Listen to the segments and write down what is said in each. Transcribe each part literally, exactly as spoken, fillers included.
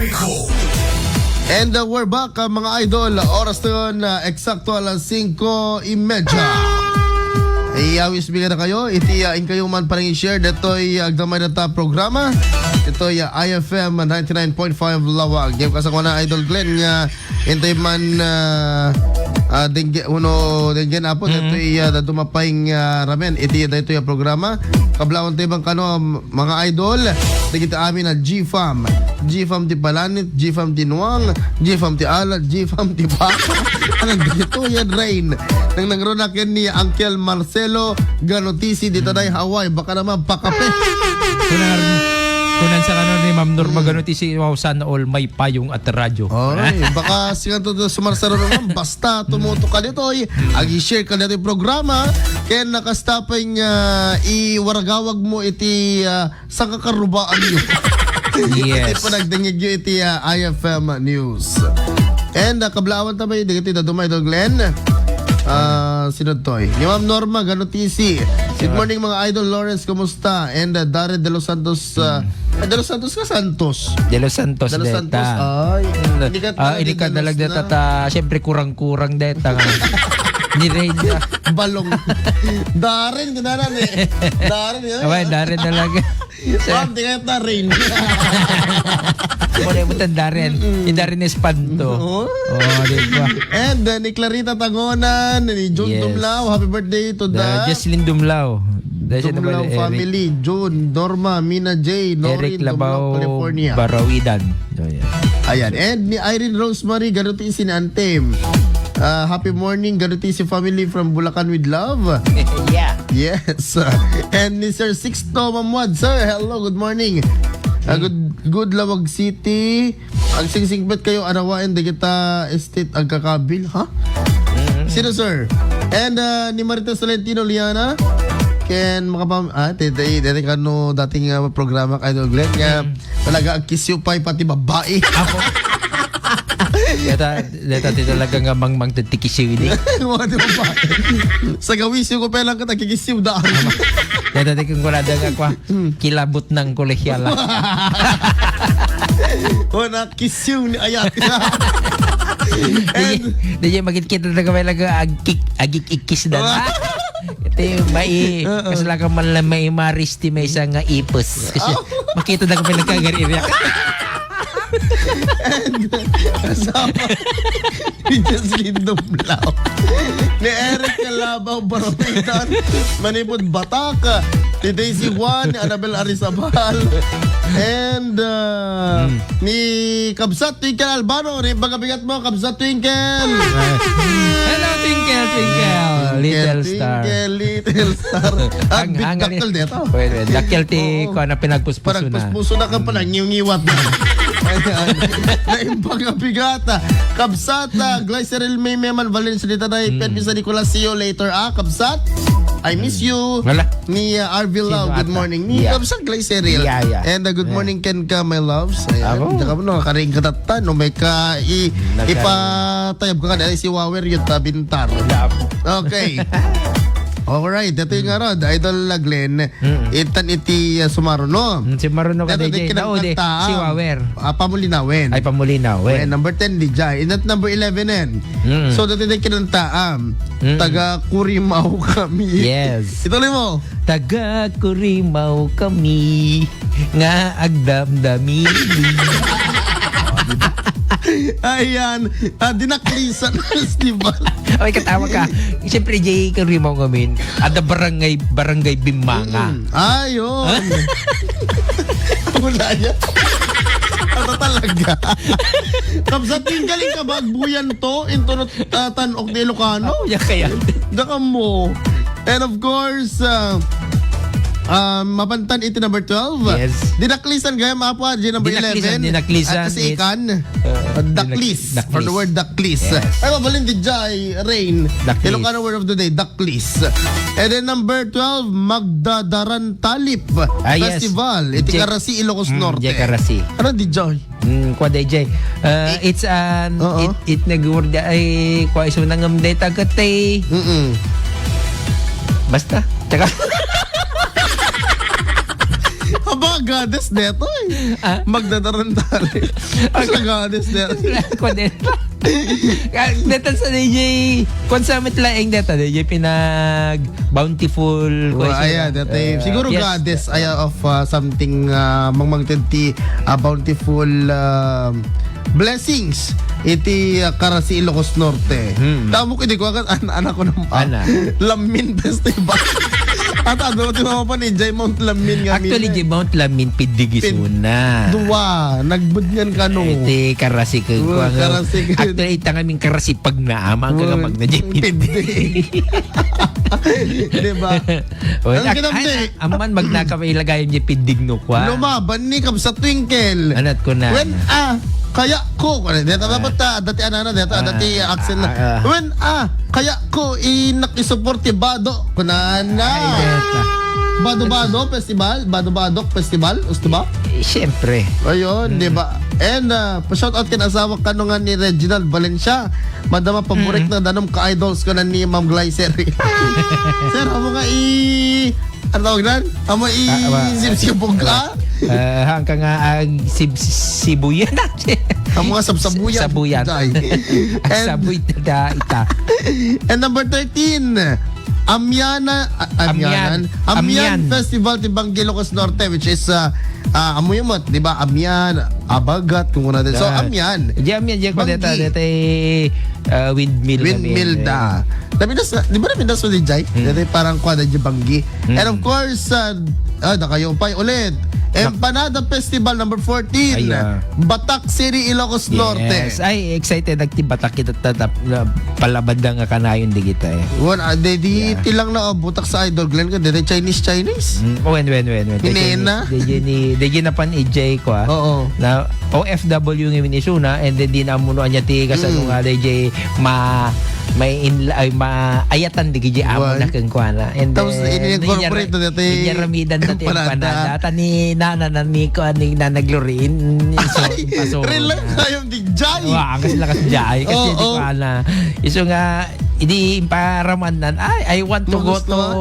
And, uh, we're back, uh, mga idol. Oras na yun, uh, eksakto alas singko y media. Iyawis mi kadakayo iti, uh, inkayo man panangishare ditoy, uh, agdamay data programa. Itoy, uh, I F M ninety-nine point five Lawag. Ngem kasano, Idol Glenn, nga intay man, uh, uh, dengge, uno, denggen apo, ditoy, uh, dadduma pay nga ramen iti daytoy a programa. Kablawan tayo bang kano, mga idol, dagiti amin a G-fam. G-fam ti Palanit, G-fam ti Nuang, G-fam ti Alat, G-fam ti Baka. Anong dito yan, Rain? Nang nangruna ken ni Uncle Marcelo Ganotisi dita day Hawaii. Baka naman, pakape. Kunan, kunan sa kano ni Ma'am Norma Ganotisi, wow, sana all may payong at radyo. Oy, baka siya to, to sumarsaro naman. Basta tumuto ka dito, oy. Agi-share ka dito yung programa. Ken nakastapay nga iwaragawag mo iti, ah, sakakarubaan yo. Yes. Iti panagdengngeg yo iti, ah, I F M News. And, ah, kablawan ta ba yung dagiti daduma, Idol Glenn? Ah, sino toy? Ni Ma'am Norma Ganotisi. Good morning, mga idol. Lawrence, kumusta? And, ah, Darren De Los Santos, ah, ah, De Los Santos ka, Santos? De Los Santos De Los Santos, deta. Ay, Mm, inikat ah, na, inikat na lang deta, ta, siyempre, kurang-kurang deta nga. Ni Rain na. Balong. Darren, gananan eh. Darren, yun. Abay, Darren na lang. Ma'am, di kayo na Rain. Wala mo tan Darren. Mm-mm. Ni Darren Espanto. Oo. Oh, di ba? And, uh, ni Clarita Tangonan, ni June Yes. Dumlao, happy birthday to The the Jesselyn Dumlao. Jesselyn Dumlao Dumlao, Eric. Family, June, Norma, Mina J, Eric Noreen, Dumlao, Labao, California. Barawidan. Oh, yeah. Ayan. And ni Irene Rosemary, Garuti, sin Antem. Ah, happy morning, Garuti, si family from Bulacan with love. Yeah. Yes. And ni Sir Sixto Mamuad, sir, hello, good morning. Ah, Mm. good, good Lawag City. Agsingsingpet kayo, arawaen, dagita estate, agkakabil, ha? Mm. Sino, sir? And, ah, ni Marites Tolentino Liana, ken makapam-, ah, ti, ti, ti, ti, kano dating, ah, programa kay Idol Glenn, nga Mm. talaga agkisiw pay pati babae. Apo. Deta, deta, ti talaga nga mangmang ti kisiw ini. Mga ti babae. Sa gawisyo ko pa lang kita kikisiw daan. Deta, ti kung wala da nga kwa, Mm. kilabot ng kolehiala. O, nakisiw ni ayat. Di, And di, di, makikita na kamay lang agkik-, agik-ikis na. Ito yung mai-, Oo. Kasi lang ka man lang mai-, maristi may isang nga ipos. Kasi Oh. makita na kamay lang kagariria. And kasama ni Jocelyn Dumlao. Ni Eric Calabao Baronitan. Manipod Batak. Ni Daisy Juan, ni Annabel Arizabal. And, uh, Hmm. ni Kabsat Twinkle Albano. Ni bagabigat mo, Kabsat Twinkle. Hello, Twinkle, Twinkle, Little Star. Twinkle, Little Star. Ah, Ang, big ang, dakkel dito. Well, well, dakkel ti Oo. kuwan na pinagpuspusunan. Parang puspuso na ka pala, ngiw-ngiwat na. Ayan. Naimbag a bigata. Kabsat, ah, Glyceril May Meman, Valencia Ditaday, Mm. Pedro San Nicolas, see you later, ah, Kabsat. I miss Mm. you. Wala. Ni, ah, Arvil Sino Lau, good ata? morning. Ni Yeah. Kabsat Glyceril. Yeah, yeah. And, ah, good Yeah. morning, Ken ka, my loves. Ayan. Ako. Diyan ka mo, nakakaring ka tata, no? May ka, i-, Nagkaring. ipatayab ka ka, dahil si Wawer yun, tabintar. Yeah. Okay. Alright, ito yung nga rod, Idol Glenn. Mm. Itan iti, ah, Sumaruno. Mm, si Maruno ka, Dito D J. din Tao, di, kinakanta, si ah, Wawer. ah, Pamulinawen. Ay, Pamulinawen. Well, number ten, di jay. Inat number eleven, en. Mm. So, dati din kinanta, um, Mm. taga Curimaw kami. Yes. Ituloy mo. Taga Curimaw kami nga agdamdami. Ayan. Ah, Dinaklisan Festival. Ay, katawa ka. Siyempre, Jay, Curimaw kami. Ada barangay, barangay Bimanga. Mm. Ah, yun. Ha? Wala yan. Ano talaga? Kabsat, yung galing ka ba? Agbuyan to? Into no, ah, Tan-ok di Ilocano? Oh, yan kaya. Daka mo. And of course, ah, ah, mapantan iti number twelve. Yes. Dinaklisan gayam, Apo, ah, di number Dinaklisan, eleven. Dinaklisan, At kasi yes. ikan, Uh, ah, dinak-, daklis. For the daklis. word daklis. Yes. Ay, mabalin di jay, Rain. Daklis. Ilocano word of the day, daklis. And then number twelve, Magdadaran Talip Ah, yes. Festival. Iti Jay-, Carasi, Ilocos mm, Norte. Jay Carasi. Ano di jay? Mm, kwa D J. Uh, Eh, it's an, oo. it, it nag-word ay, kwa iso nangam day tagatay. Mm-mm. Basta. Tsaka Aba, Goddess detoy. Ah? Magdadaran tali. Sa goddess detoy. Ako din. Deta sa D J, kung sa met laeng deta, D J pinag bountiful. Well, ayan, that time. Siguro goddess, ay, of, uh, something, uh, mangmangted ti, uh, bountiful, um, blessings iti, uh, Karasi, Ilocos Norte. Hmm. Tamo ko, di ko agad, an-, anak ko ng, ah, Ana. Lamin Festival. At ano, ti mama pa ni Jay Mount Lamin nga. Actually, di Mount Lamin, Pidig isuna. Dua, nagbudngan kano. Eh, ti Karasi ko. Oh, Karasi ko. Actually, ita ngamin Karasi pagnaama, ang kagamag na Jay Pidig. Pidig. Di ba? Well, ang kinamdi. Aman, magnaka pa ilagay yung Pidig no kwa. Lumaban ni Kabsat Twinkle. Anat ko na. When, ah, kaya ko. Ano, deta dapat ta, dati anana, deta, dati accent na. Ah, ah. When, ah, kaya ko, inakisuporti Bado. Kunana. Ay, deta. Bado-Bado Festival? Bado-Badok Festival? Gusto ba? Eh, siyempre. Ayun, di ba? And, uh, pa-shout out ken asawa kano nga ni Reginald Valencia. Madama paborik na danom ka idols ko na ni Ma'am Glycerin. Sir, amo nga i-, ano tawag nan? Amo i-, ah, wa-, sibsibog, ah? Ah, hangka nga ag sib-, sibuyan. Amo nga sabsabuyan. Sabuyan. Ay. Ag sabuy da ita. And number thirteen, Amiana, a-, Amian. Amian. Amian Festival ti Banggi, Ilocos Norte, which is, uh, uh, amuyo met, di ba? Amian, Abagat, kung una din. So, Amian. Di Amian, di ko Banggi. Deta, deta, uh, windmill. Windmill kami. Da. Napintas na, di ba napintas mo, D J? Hmm. Deta parang kwa, di Banggi. Hmm. And of course, uh, ah, da kayo pa ulit. Empanada Festival number fourteen. Ay, ah. Batak City, Ilocos Norte. Yes. Ay, excited. Nagtibatak kita tatap, na palabad na nga kanayon di kita eh. Wan, ah, di, di, yeah, tilang na, oh, butak sa Idol Glenn ko. Di, di Chinese, Chinese. Mm, oh, wen, wen, wen, wen. Hinena. Di, di, di, di, di na pan E J ko, ah. Oo. Na O F W nga minisuna, and then di na amuno anya ti kasano nga, di, di, ma-, may in-, ay, maayatan di, di, amo na keng kuana. And tapos, then, ini-incorporate inyar-, na dati inyaramidan dati empanada. Empanada. Ata ni Nana, na ni kuan, ni Nana Glorin. Iso, ay, ipaso real life na. Tayo, D J. Wa, ang kasla kas D J. Kasi di ko ana. Iso nga, idi imparaman nan, ay, I want to go to, gusto mo?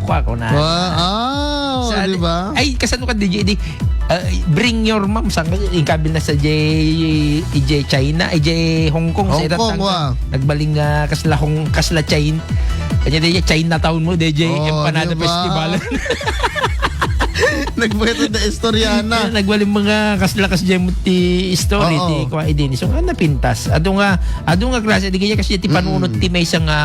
Kwa ko na. Wow, sa, di ba? Ay, kasano ka, D J, di, uh, bring your mom. Saan ka, ikabil na sa J, J China, ay, J Hong Kong. Sa Hong Kong, itatang wa. Nagbaling, ah, kasla Hong, kasla China. Kanya, di, Chinatown mo, D J, oh, empanada, di ba? Festival. Nagbuhat da istorya na. Nagbaling mga kasla kas J mo ti story, oo, ti kwa idin. So, nga napintas. Adu nga, adu nga klase, di kaya kasi ti panunot ti maysa nga,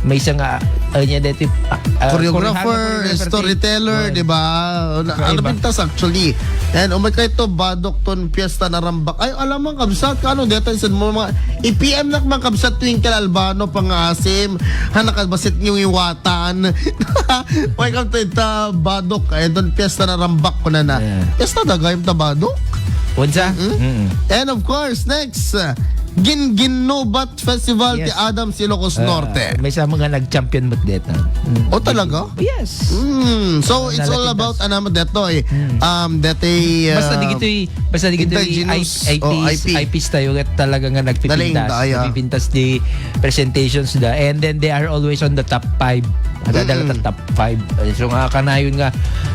maysa nga, ah, niya dati, ah, ah, choreographer, choreographer, storyteller, di ba? Ano, pintas actually. And umay kay to, Badok ton Fiesta na Rambak. Ay, alam mo, kabsat, ka, ano, deta, mo, mga, i-P M nak, mga kabsat, Twinkle Albano, Pangasim, ha, nakabasit niyo iwatan. Welcome to ita, Badok. Ay, don Fiesta na Rambak ko na na. Yeah. Fiesta da gayam ta, Badok? Unsa? Mm-mm. Mm-mm. And of course, next, uh, Gin-, Ginnubat Festival ti Adams, Ilocos Norte. Ah, maysa nga nag-champion met deta. Mm. Oh, talaga? Yes. Mm. So, it's all about, ano, detoy. Mm. Um, detoy, basta uh, digitoy, basta digitoy indigenous, I P s, oh, I P. I P s tayo, ket talaga nga nagpipintas. Galing tayo. Nagpipintas di presentations da. And then they are always on the top five. Adadala ta top five. Eh, so nga, kanayon nga,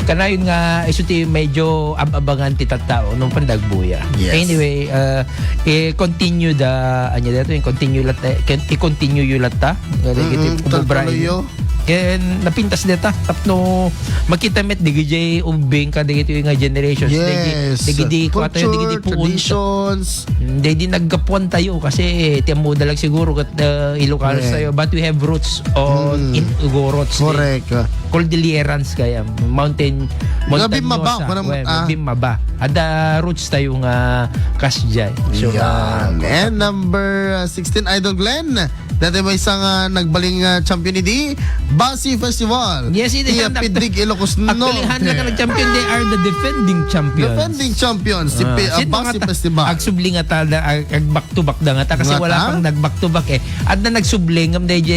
kanayon nga, isu ti medyo ab-abangan ti tattao nung pandagbuya. Yes. Anyway, uh, i-continue da, anya dito, i-continue lat-, eh, i-continue yu latta. Nga dagiti ububrayo. Ken napintas deta, tapno makita met dagiti ubbing ka dagiti nga generations. Yes. Dagiti, dagiti kuwatayo, dagiti puon. Culture, traditions. Mm, dagiti naggapuan tayo kasi ti ammoda lang siguro ket, uh, Ilocanos tayo. But we have roots on, in Igorots, eh. Correct. Cordillerans kaya, mountain, Montañosa. Maba, parang, well, ah, maba. Adda roots tayo nga kasjay. So, yan. And number, uh, sixteen, Idol Glenn. Dati maysa nga nagbaling, ah, champion idi, Basi Festival. Yes, it is. Ti Pidig, Ilocos Norte. Actually, handa nga nag-champion, they are the defending champions. Defending champions, ti Pi-, ah, Basi Festival. Agsubli nga ta, ag-, ag-back to back da nga ta, kasi wala pang nag-back to back eh. Adda nagsubli ngem D J,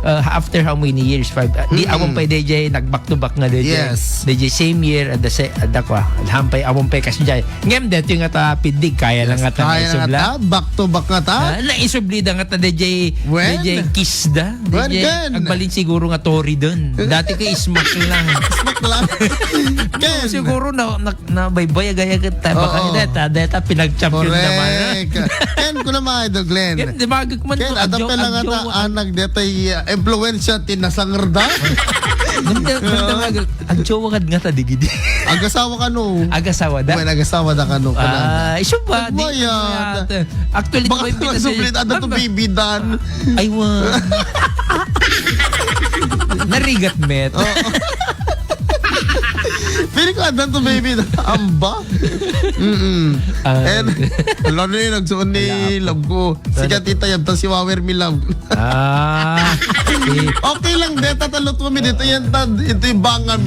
ah, after how many years? Five, ah, di, awan pa D J nag-back to back nga D J. Yes. D J same year, adda se-, adda kwa. Hampay, awan pa kasjay. Ngem, deti nga ta Pidig, kaya lang nga ta naisubli. Kaya lang nga ta, back to back nga ta. Ah, naisubli da nga ta D J. Ken? D J Kiss da. Ken, D J, ken. Agbalin siguro nga Tori dun. Dati kay Smack lang. Smack lang. Ken. Siguro na, na, nabaybay, agaya kita. Baka Oo. deta, deta, pinag-champion naman. Correct. Ken, kuna mga idol, Glenn. Ken, di ba, agak man Ken, to, adda agyo-, pala nga ta, agyowa. Anag detay, uh, influensya ti nasangrda. Ganda, ganda, Oo. Agyowa kad nga ta, digidi. Agasawa kano? Agasawa da? Well, agasawa da kano, kanada. Ah, isu ba? Di Agmaya. Kaya, actually, Baka may nagsublit, pinasal-, ano to, Ma'am, baby dan? Ay, wa. Narigat, met. Oo. Feeling ko, adan to, baby dan. Amba? Mm-mm. Ah. And, ala na yun, nagsuon ni Ala, love ko. Sige, Ano? Tita, yabta si Wawer, mi love. Ah, okay. Okay lang, deta, talut mo, mi dito, yan, tad, ito yung bangan.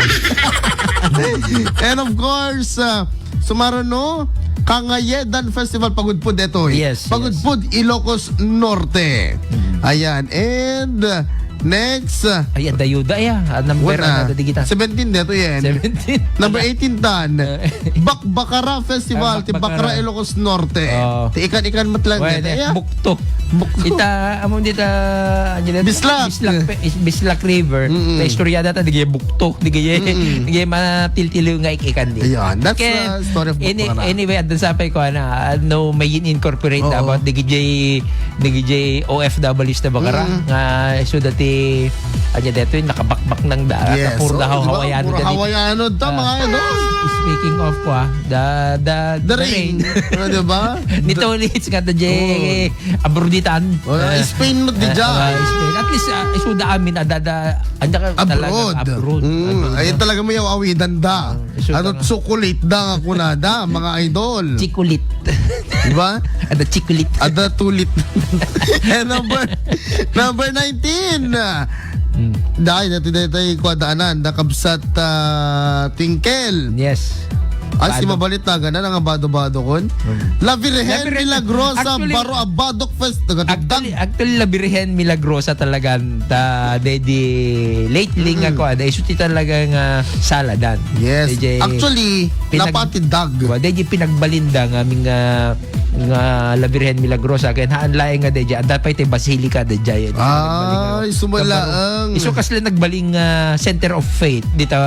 And of course, uh, Sumarano, Kangayedan Festival, Pagudpud, detoy. Yes, yes. Pagudpud, Ilocos Norte. Mm. Ayan. And, uh, next, uh, Ay, adda yuda, ya. Ah, number, Wala. Ano, digita? Seventeen, detoy, yan. Seventeen. Number eighteen, tan. Eh. Bakbakara Festival, Ah, ti Bakbakara. Bakbakara, Ilocos Norte. Oh. Ti ikan-ikan met lang, Well, deta, eh, ya. Bukto. Bukto. Ita, amo dita, ano dita? Bislak. Bislak, pe-, is-, Bislak River. Mm-mm. Ta istorya data, di kaya bukto, di kaya, Mm-mm. di kaya matiltiliw nga ik-ikan di. Ayan, that's Ken, the story of any-, Bakbakara. Anyway, adda sapay ko, ana, ah, no, may in-incorporate Oo. about di kaya, di kaya O F Ws ta Bakara, Mm-mm. nga, so dati, anya deto yung nakabakbak ng da-, Yes. Puro Oh, daw di ba? Hawaiano Puro dati. Hawaiano ta, Ah, mga idol. Speaking of, kwa, the, the, The the rain. Rain. Oh, di ba? Nito ulit nga the J. Oo. Abroaditan. Oh, Eh, Spain mo, di eh, dyan. Ah, Spain. At least, ah, isuda amin, adada, anda ka Abroad. Talaga abroad. Mm, Abroad, ay, no? Talaga mo yung awidan da. Mm, isuda Ano, nga. Chocolate da nga kunada, mga idol. Chikulit. Di ba? Ada chikulit. Ada tulit. And number, number nineteen. Mm. Dahil dati, dati, dati, kwadaanan, nakabsat, ah, Tingkel. Yes. Ay, si Bado. Mabalit na gana, nga bado-bado kun. Hmm. La Virgen La Virgen. Milagrosa, Actually, Baro Abadok Fest. Actually, actually, La Virgen Milagrosa talaga, ta, de, di, lately nga Mm. kuan, isu ti talaga nga saladan. Yes. De, di, Actually, pinag-, napatid dag. Wa, de, di pinagbalinda nga aming, ah, nga La Virgen Milagrosa, ken haan laeng nga de, di, adda pay ti basilica de, di, Ay, sumala Kabaro. Ang Isu kasla nagbaling, ah, center of faith dita,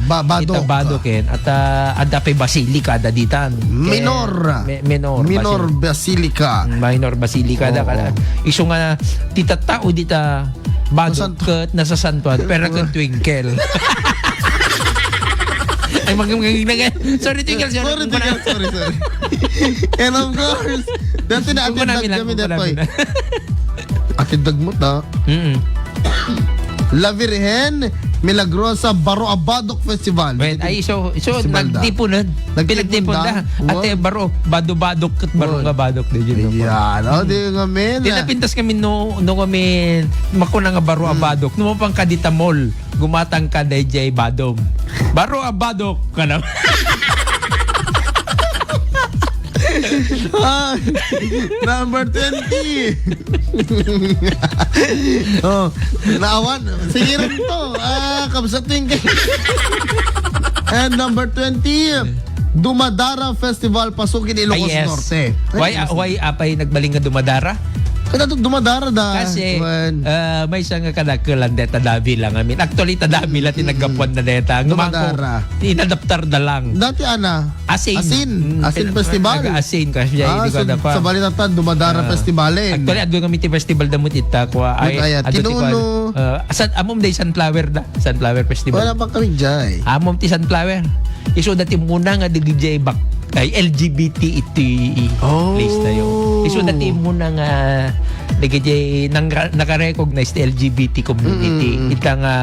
Ba-, dita Badok. Badoken. At, ah, adda pay basilica da ditan. Ken Minor. Me-, minor Minor basilica. Basilica. Mm, minor basilica da Oo. Kada. Isu nga, ti tattao dita Badok Nasanto-, ket nasasantuan, pero ket Twinkle. Ay, mag-, mag-, mag-, sorry, Twinkle, sorry. Sorry, Twinkle, sorry, sorry. And of course, dati na Kung atid kunami lang, kami kung datoy. Kunami na. Atid dagmut, ah. Mm-mm. La Virgen Milagrosa Baro Abadok Festival. Wait, ay, so, so, Festival da. Nagtipunan. Nagtipon Pinagtipunan da. Da. Ate, Wow. Baro, bado-badok, ket baro Wow. nga badok, di yun, no? Ayan. Oh, di nga, men. Di napintas kami, no, no kami, makuna nga baro Hmm. abadok. No, mapang ka dita mall, gumatang ka, D J Badom. Baro abadok, ka na. Ah, number twenty. Oh, naawan. Sige rin to. Ah, kabsat yung And number twenty, Dumadara Festival, Pasukin, Ilocos Ay, yes. Norte. Why, Ay, ah, why apay nagbaling nga Dumadara? Kada to Dumadara da. Kasi, Wan. Ah, may siya nga kadakelan deta Davila nga amin. Actually, ta Davila ti Mm. naggapuan na deta. Nga Dumadara. Mangko, inadaptar da lang. Dati, ana? Asin. Asin. Mm, Asin pin-, Festival. Aga-asin, kasi Ah, di ko so, ada pa. Sa balita ta, Dumadara Ah. Festival, eh. Actually, adu kami ti festival da mo ti ita, kwa, Wait, ay, ayat. adu ti Kinuno. Kwa, ah, san, amom day Sunflower da. Sunflower Festival. Wala pa kami, jay. Amom ti Sunflower. Isu dati muna nga di jay bak-, ay, L G B T iti Oh. place tayo. Isu dati muna nga Dagiti nang-, naka-recognize ti L G B T community, Mm, mm, mm. Ita nga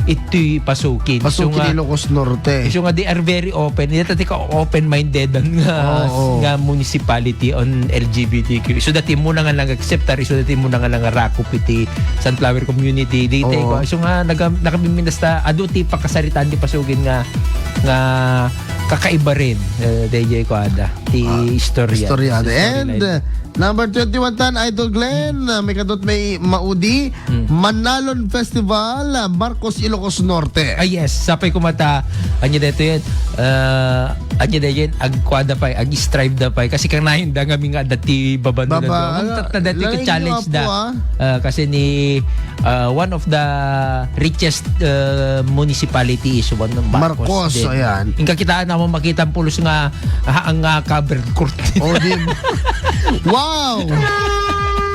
itoy Pasukin. Pasukin, Ilocos Norte. Isu nga they are very open. Ita ti ka-open-minded nga, Oo. nga municipality on L G B T Q. Isu dati muna nga nag-acceptar, isu dati muna nga nangarakop iti Sunflower community. Di tayo Oo. ko. Isu nga naga-, nakabiminas ta, adu ti pakasaritaan ti Pasukin nga, nga kakaiba rin. Eh, D J ko ada. ti Ah, istorya. Istorya. Ti And, storyline. uh, number twenty-one tan, Idol Glenn, uh, maikadua met maudi, Mm. Manalon Festival, uh, Marcos, Ilocos Norte. Ah, yes. Sapay ko met, ania daytoy, uh, ania daytoy, agkuada pay, ag-strive da pay. Kasi kanayon da nga mi nga adda ti babano na Baba, do. Amang ala, tatna daytoy ka laing challenge nyo, da. Apo, ah. Uh, kasi ni, uh, one of the richest, uh, municipality is one of Marcos Marcos, din. Ayan. Inka kitaan mo makita ang pulos nga, ah, ang, ah, covered court. Oh, di ba? Wow!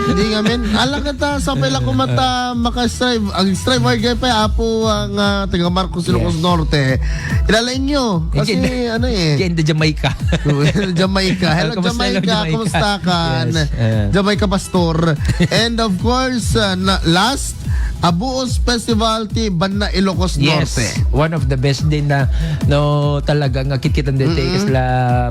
Hindi nga, men. Ala kita, sapay la ko met, ah, maka-strive. Ag-strive hard gayam pay, apo, ang, ah, taga Marcos, Ilocos Yes. Norte. Ilalaing nyo. Kasi, Hindi. ano eh. Hindi, Jamaica. Jamaica. Hello, Kumusta, hello, Jamaica. Jamaica? Kumusta ka? Yes, eh. Jamaica Pastor. And of course, uh, na, last, Abuos Festival ti Banna Ilocos Yes. Norte. One of the best din na, no, talaga nga kitkitan dito, Mm-mm. kasla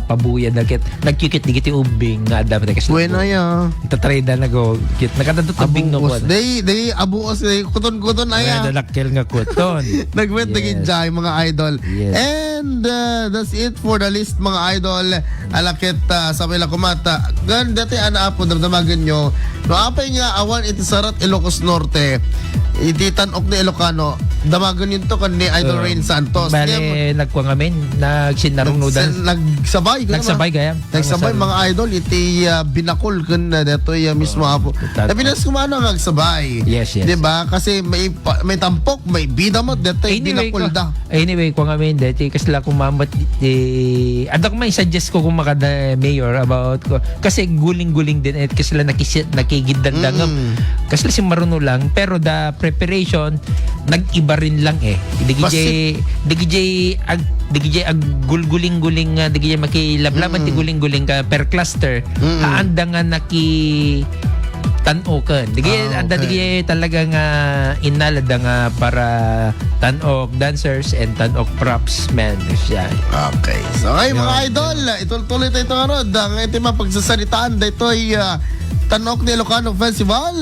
pabuya na kit, nagkikit di kiti ubing nga adam na kasla Bueno, buya. Ya. Tatreda na go, kit, nakadadot ubing no Abuos. Kuwan. Day, day, Abuos, day, kuton-kuton, aya. Ay, dalakkel nga kuton. Nagwet Yes. dagiti jay, mga idol. Yes. And, uh, that's it for the list, mga idol. Alakit, ah, sapay la ko met, ah, gan dati ana apo, damdamagen nyo. No, apay nga awan iti sarat Ilocos Norte, iti Tan-ok ni Ilocano, damagen yun to kan ni Idol Um, Rain Santos. bale, Ngem, nagkuha ngamin, nagsinarungnudan. nagsa-, nagsabay, kaya Nagsabay, ma-, kaya? nagsabay, Ang mga idol, iti, ah, binakol ken, ah, detoy, ah, mismo Oo, apo. tat-, Tapi nas kumano nga agsabay. Yes, yes. Di ba? Kasi may pa-, may tampok, may bida mo, detoy binakol ko, da. Anyway, kung amin, dati, kasla kumamat, eh, adda ko may suggest ko kung makada mayor about ko. Kasi guling-guling din, eh, kasla nakisi-, nakigiddan da nga. Mm. Kasla si Maruno lang, pero the preparation, nag-iba rin lang eh. Digijay, Basi- digijay, ag, digijay ag gulguling-guling nga, digijay makilablaman ti Mm. guling-guling ka per cluster. Mm. Haanda nga naki tan-oken. Digi, Ah, anda okay. digi talaga nga innalada nga para tan-ok, dancers, and tan-ok props, man. Siya. Okay. So, ay, mga Yeah. idol, itultuloy tayo ito, ano, dang iti mapagsasaritaan daytoy, ah, Tan-ok ni Ilocano Festival.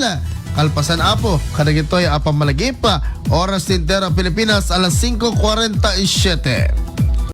Kalpasan, apo, kadagitoy a pamalagip, oras ti entero Pilipinas, alas singko kuarenta y siete.